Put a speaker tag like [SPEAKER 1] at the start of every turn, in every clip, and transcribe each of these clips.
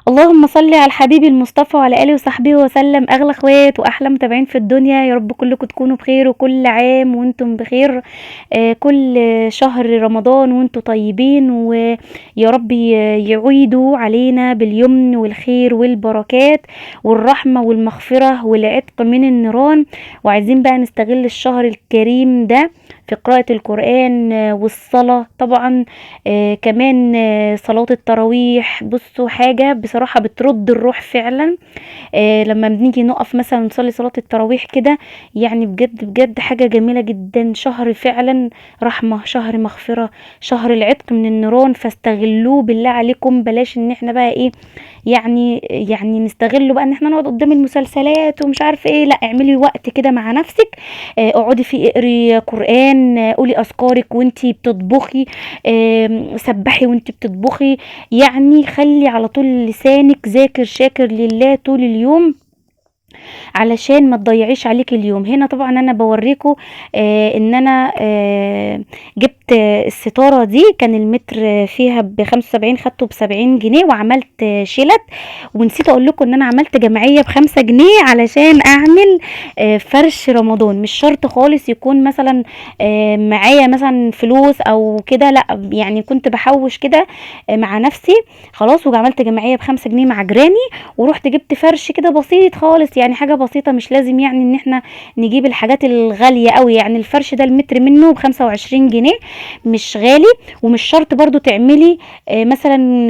[SPEAKER 1] اللهم صل على الحبيب المصطفى وعلى اله وصحبه وسلم. اغلى اخوات واحلى متابعين في الدنيا، يا رب كلكم تكونوا بخير وكل عام وانتم بخير. كل شهر رمضان وانتم طيبين، ويا رب يعيدوا علينا باليمن والخير والبركات والرحمة والمغفرة والعتق من النيران. وعايزين بقى نستغل الشهر الكريم ده في قراءة القرآن والصلاة طبعا، كمان صلاة التراويح. بصوا حاجة بصراحة بترد الروح فعلا، لما بنيجي نقف مثلا نصلي صلاة التراويح كده، يعني بجد بجد حاجة جميلة جدا. شهر فعلا رحمة، شهر مغفرة، شهر العتق من النيران، فاستغلوه بالله عليكم. بلاش ان احنا بقى ايه يعني نستغله بقى ان احنا نقعد قدام المسلسلات ومش عارفه ايه، لا اعملي وقت كده مع نفسك، اقعدي فيه اقري قرآن، قولي اذكارك وانتي بتطبخي، سبحي وانتي بتطبخي، يعني خلي على طول لسانك ذاكر شاكر لله طول اليوم علشان ما تضيعيش عليك اليوم. هنا طبعا انا بوريكم ان انا جبت الستارة دي، كان المتر فيها ب75، خدته ب70 جنيه، وعملت شلت. ونسيت اقول لكم ان انا عملت جمعية ب5 جنيه علشان اعمل فرش رمضان. مش شرط خالص يكون مثلا معايا مثلا فلوس او كده، لا يعني كنت بحوش كده مع نفسي خلاص، وعملت جمعية ب5 جنيه مع جيراني، ورحت جبت فرش كده بسيط خالص، يعني حاجة بسيطة، مش لازم يعني ان احنا نجيب الحاجات الغالية قوي. يعني الفرش ده المتر منه ب25 جنيه، مش غالي. ومش شرط برضو تعملي مثلا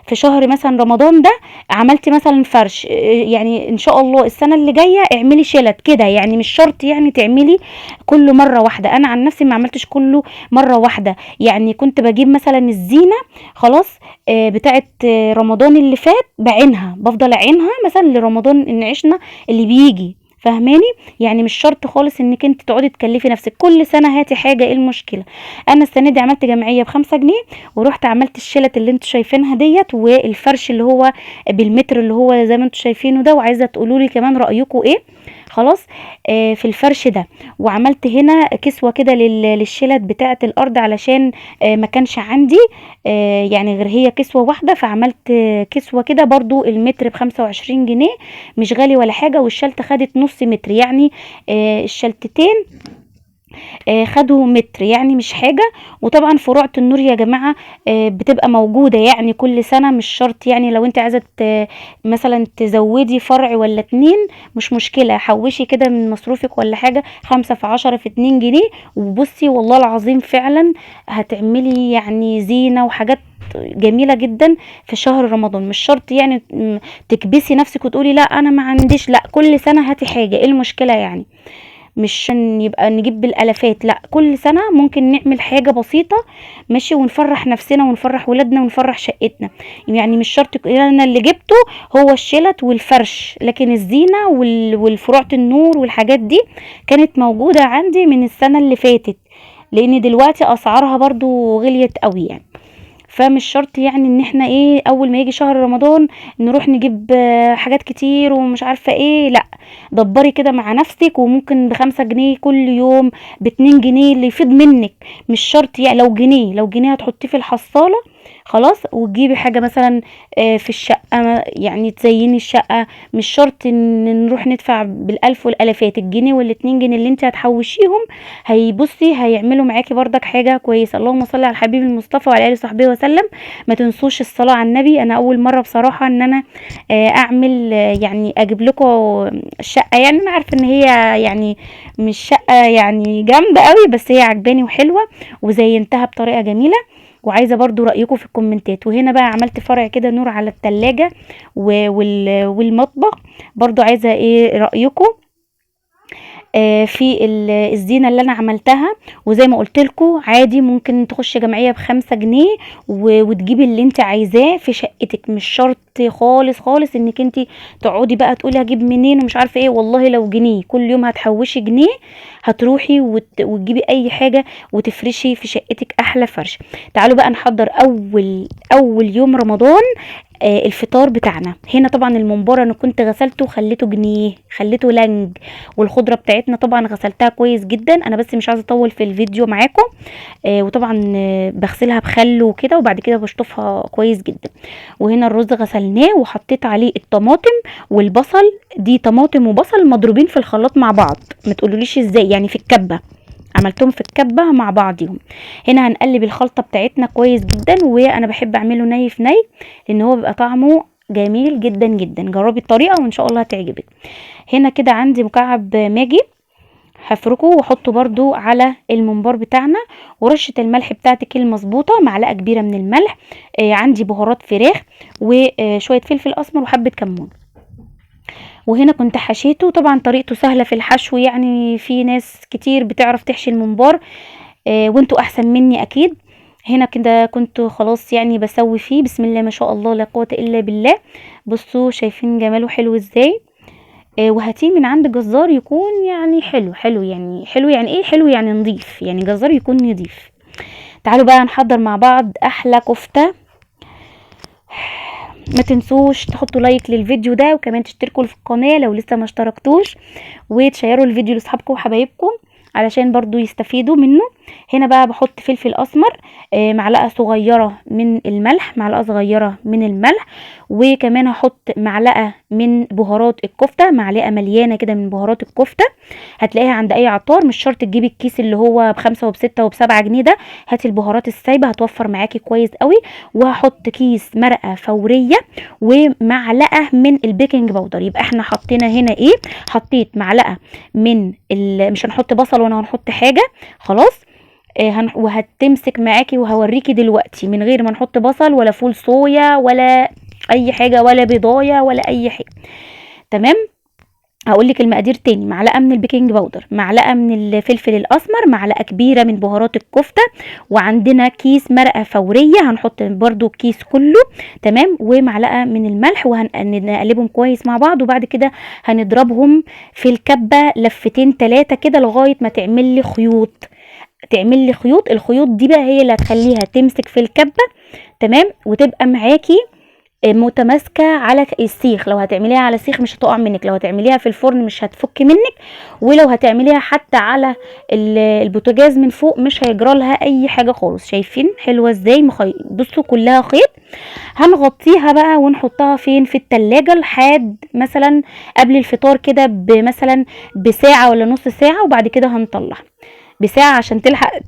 [SPEAKER 1] في شهر مثلا رمضان ده عملتي مثلا فرش، يعني ان شاء الله السنة اللي جاية اعملي شلت كده، يعني مش شرط يعني تعملي كله مرة واحدة. انا عن نفسي ما عملتش كله مرة واحدة، يعني كنت بجيب مثلا الزينة خلاص بتاعت رمضان اللي فات، بعينها بفضل اعينها مثلا لرمضان ان عشنا اللي بيجي، فاهماني؟ يعني مش شرط خالص انك انت تقعدي تكلفي نفسك كل سنة هاتي حاجة، ايه المشكلة؟ انا السنة دي عملت جمعية ب5 جنيه، ورحت عملت الشلت اللي انتوا شايفينها ديت، والفرش اللي هو بالمتر اللي هو زي ما انتوا شايفينه ده. وعايزه تقولوا لي كمان رايكم ايه خلاص في الفرش ده. وعملت هنا كسوه كده للشلت بتاعه الارض، علشان ما كانش عندي يعني غير هي كسوه واحدة، فعملت كسوه كده برضو المتر ب25 جنيه، مش غالي ولا حاجة. والشلت خدت نص متر، يعني الشلتتين خدوا متر، يعني مش حاجة. وطبعا فروعة النور يا جماعة بتبقى موجودة يعني كل سنة، مش شرط يعني لو انت عايزة مثلا تزودي فرع ولا 2 مش مشكلة، حوشي كده من مصروفك ولا حاجة، 5 في 10 في 2 جنيه، وبصي والله العظيم فعلا هتعملي يعني زينة وحاجات جميلة جدا في شهر رمضان. مش شرط يعني تكبسي نفسك وتقولي لا انا ما عنديش، لا كل سنة هاتي حاجة، ايه المشكلة يعني؟ مش يبقى نجيب بالالافات، لا كل سنة ممكن نعمل حاجة بسيطة ماشي، ونفرح نفسنا ونفرح ولادنا ونفرح شقتنا. يعني مش شرط انا اللي جبته هو الشلت والفرش، لكن الزينة والفروعة النور والحاجات دي كانت موجودة عندي من السنة اللي فاتت، لان دلوقتي اسعارها برضو غليت قوي يعني. فمش شرط يعني ان احنا ايه اول ما يجي شهر رمضان نروح نجيب حاجات كتير ومش عارفه ايه، لا دبري كده مع نفسك، وممكن ب5 جنيه كل يوم، ب2 جنيه اللي يفيض منك، مش شرط يعني لو جنيه، لو جنيه هتحطيه في الحصاله خلاص، وتجيبي حاجة مثلا في الشقة، يعني تزيني الشقة. مش شرط ان نروح ندفع بالالف والالافات، الجنيه والاتنين جنيه اللي انت هتحوشيهم هيبصي هيعملوا معاكي بردك حاجة كويسة. اللهم صل على الحبيب المصطفى وعلى اله وصحبه وسلم. ما تنسوش الصلاة على النبي. انا اول مرة بصراحة ان انا اعمل يعني اجيب لكم الشقة، يعني انا عارفه ان هي يعني مش شقه يعني جامدة قوي، بس هي عجباني وحلوه وزينتها بطريقة جميلة، وعايزه برضو رايكم في الكومنتات. وهنا بقى عملت فرع كده نور على التلاجة والمطبخ، برضو عايزه ايه رايكم في الزينة اللي انا عملتها. وزي ما قلت لكم عادي ممكن تخش جمعية ب5 جنيه وتجيبي اللي انت عايزاه في شقتك، مش شرط خالص خالص انك انت تقعدي بقى تقولي هجيب منين ومش عارفه ايه. والله لو جنيه كل يوم هتحوشي جنيه، هتروحي وتجيبي اي حاجة وتفرشي في شقتك احلى فرش. تعالوا بقى نحضر اول يوم رمضان. الفطار بتاعنا. هنا طبعا الممبار انا كنت غسلته وخليته جنيه، خليته لنج، والخضره بتاعتنا طبعا غسلتها كويس جدا. انا بس مش عايزه اطول في الفيديو معاكم. وطبعا بغسلها بخل وكده، وبعد كده بشطفها كويس جدا. وهنا الرز غسلناه وحطيت عليه الطماطم والبصل، دي طماطم وبصل مضروبين في الخلاط مع بعض، ما تقولوليش ازاي، يعني في الكبه، عملتهم في الكبه مع بعضهم. هنا هنقلب الخلطة بتاعتنا كويس جدا، وانا بحب اعمله ني في ني لان هو بيبقى طعمه جميل جدا جدا. جربي الطريقة وان شاء الله هتعجبك. هنا كده عندي مكعب ماجي هفركه واحطه برده على الممبار بتاعنا، ورشه الملح بتاعتك المظبوطه، معلقه كبيرة من الملح. عندي بهارات فراخ وشوية فلفل اسمر وحبه كمون. وهنا كنت حشيته، طبعا طريقته سهلة في الحشو، يعني في ناس كتير بتعرف تحشي الممبار، وانتوا احسن مني اكيد. هنا كده كنت خلاص يعني بسوي فيه، بسم الله ما شاء الله لا قوة الا بالله. بصوا شايفين جماله حلو ازاي. وهاتيه من عند جزار يكون يعني حلو، حلو يعني حلو، يعني ايه حلو؟ يعني نظيف، يعني جزار يكون نظيف. تعالوا بقى نحضر مع بعض احلى كفته. ما تنسوش تحطوا like للفيديو ده، وكمان تشتركوا في القناة لو لسه ما اشتركتوش، وتشيروا الفيديو لاصحابكم وحبايبكم علشان برضو يستفيدوا منه. هنا بقى بحط فلفل اسمر، معلقه صغيرة من الملح، معلقه صغيرة من الملح، وكمان هحط معلقه من بهارات الكفتة، معلقه مليانة كده من بهارات الكفتة، هتلاقيها عند اي عطار، مش شرط تجيبي الكيس اللي هو ب5 وب6 وب7 جنيه ده، هاتي البهارات السايبه هتوفر معاكي كويس قوي. وهحط كيس مرقه فورية ومعلقة من ال baking powder. يبقى احنا حطينا هنا ايه؟ حطيت معلقه من مش هنحط بصل ولا هنحط حاجة خلاص. وهتمسك معاكي وهوريكي دلوقتي من غير ما نحط بصل ولا فول صويا ولا اي حاجة ولا بيضايه ولا اي حاجة. تمام، هقولك المقادير تاني: معلقه من ال baking powder، معلقه من الفلفل الاسمر، معلقه كبيرة من بهارات الكفتة، وعندنا كيس مرقه فورية هنحط برده الكيس كله. تمام، ومعلقة من الملح، وهنقلبهم كويس مع بعض، وبعد كده هنضربهم في الكبه لفتين 3 كده لغاية ما تعمل لي خيوط، تعمل لي خيوط. الخيوط دي بقى هي اللي هتخليها تمسك في الكبه. تمام، وتبقى معاكي متماسكة على السيخ. لو هتعمليها على سيخ مش هتقع منك، لو هتعمليها في الفرن مش هتفك منك، ولو هتعمليها حتى على البوتاجاز من فوق مش هيجرى لها اي حاجة خالص. شايفين حلوة ازاي؟ بصوا كلها خيط. هنغطيها بقى ونحطها فين؟ في التلاجة لحد مثلا قبل الفطار كده بمثلا بساعة ولا نص ساعة، وبعد كده هنطلعها بساعة عشان تلحق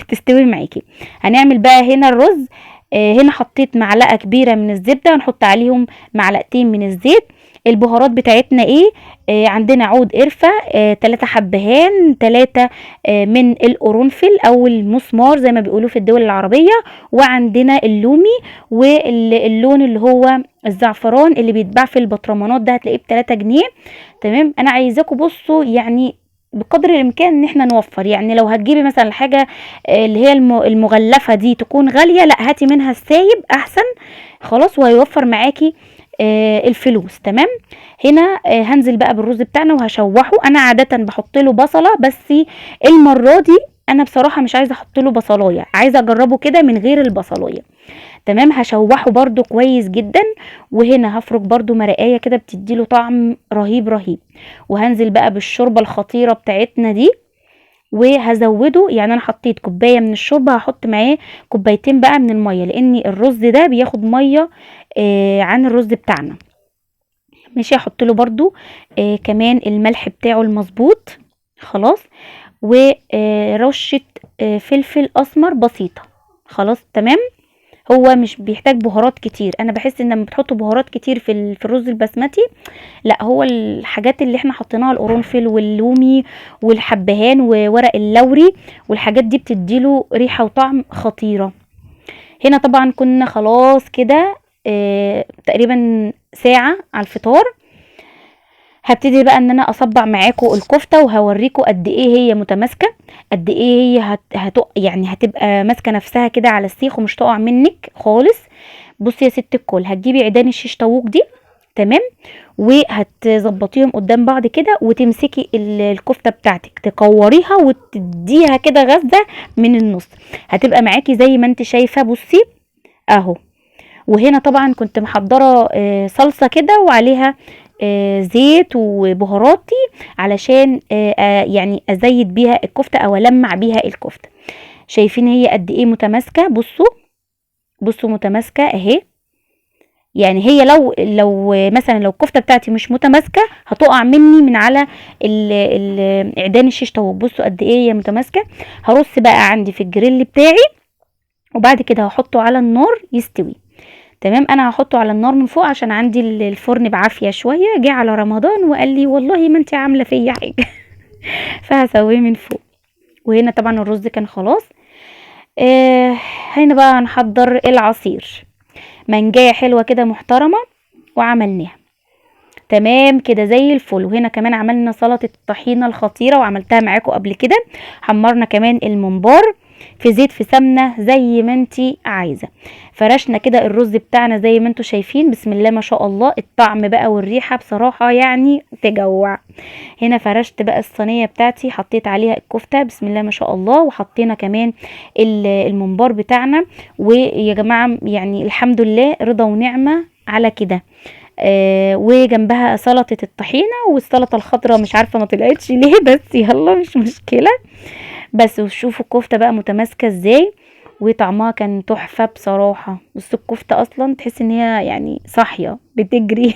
[SPEAKER 1] تستوي معاكي. هنعمل بقى هنا الرز. هنا حطيت معلقه كبيرة من الزبدة، هنحط عليهم معلقتين من الزيت. البهارات بتاعتنا ايه؟ عندنا عود قرفه، 3 حبهان، 3 من القرنفل او المسمار زي ما بيقولوا في الدول العربية، وعندنا اللومي واللون اللي هو الزعفران اللي بيتباع في البطرمانات ده هتلاقيه ب3 جنيه. تمام، انا عايزاكم بصوا يعني بقدر الامكان ان احنا نوفر، يعني لو هتجيبي مثلا حاجة اللي هي المغلفه دي تكون غالية، لا هاتي منها السايب احسن خلاص، وهيوفر معاكي الفلوس. تمام، هنا هنزل بقى بالرز بتاعنا وهشوحه. انا عادة بحط له بصله، بس المرة دي انا بصراحة مش عايزه احط له بصلايه، عايزه اجربه كده من غير البصلايه. تمام، هشوحه برده كويس جدا. وهنا هفرك برده مرقايه كده بتديله طعم رهيب رهيب. وهنزل بقى بالشوربه الخطيرة بتاعتنا دي وهزوده، يعني انا حطيت كوباية من الشوربة هحط معاه كوبايتين بقى من المية، لان الرز ده بياخد مية عن الرز بتاعنا. ماشي، هحط له برده كمان الملح بتاعه المظبوط خلاص، ورشه فلفل اسمر بسيطة خلاص. تمام، هو مش بيحتاج بهارات كتير، انا بحس ان لما بتحطوا بهارات كتير في الرز البسمتي، لا هو الحاجات اللي احنا حطيناها القرنفل واللومي والحبهان وورق اللوري والحاجات دي بتديله ريحه وطعم خطيرة. هنا طبعا كنا خلاص كده تقريبا ساعة على الفطار. هبتدي بقى ان انا اصبع معاكم الكفتة وهوريكم قد ايه هي متماسكة، قد ايه هي يعني هتبقى ماسكه نفسها كده على السيخ ومش تقع منك خالص. بصي يا ست الكل، هتجيبي عيدان الشيش طاووق دي تمام، وهتظبطيهم قدام بعض كده، وتمسكي الكفتة بتاعتك تكوريها وتديها كده غزة من النص، هتبقى معاكي زي ما انت شايفه. بصي اهو، وهنا طبعا كنت محضرة صلصه كده وعليها زيت وبهاراتي علشان يعني ازيد بيها الكفتة او المع بيها الكفتة. شايفين هي قد ايه متماسكة؟ بصوا بصوا متماسكة اهي. يعني هي لو مثلا لو الكفتة بتاعتي مش متماسكة هتقع مني من على عيدان الشيش طاووق. بصوا قد ايه هي متماسكة. هرص بقى عندي في الجريل بتاعي، وبعد كده هحطه على النار يستوي. تمام، انا هحطه على النار من فوق عشان عندي الفرن بعافية شوية، جه على رمضان وقال لي والله ما انت عامله فيا حاجة فهسويه من فوق. وهنا طبعا الرز كان خلاص. هنا بقى هنحضر العصير، منجايه حلوة كده محترمه وعملناها تمام كده زي الفل. وهنا كمان عملنا سلطة الطحينه الخطيرة وعملتها معاكم قبل كده. حمرنا كمان الممبار في زيت في سمنه زي ما انتي عايزه. فرشنا كده الرز بتاعنا زي ما انتوا شايفين، بسم الله ما شاء الله، الطعم بقى والريحه بصراحة يعني تجوع. هنا فرشت بقى الصينية بتاعتي، حطيت عليها الكفتة بسم الله ما شاء الله، وحطينا كمان الممبار بتاعنا. ويا جماعة يعني الحمد لله رضا ونعمه على كده. وجنبها سلطة الطحينه والسلطة الخضراء، مش عارفه ما طلعتش ليه بس يلا مش مشكلة. بس وشوفوا الكفتة بقى متماسكة ازاي، وطعمها كان تحفة بصراحة. بصوا الكفتة اصلا تحس ان هي يعني صاحية بتجري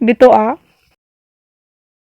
[SPEAKER 1] بتقع.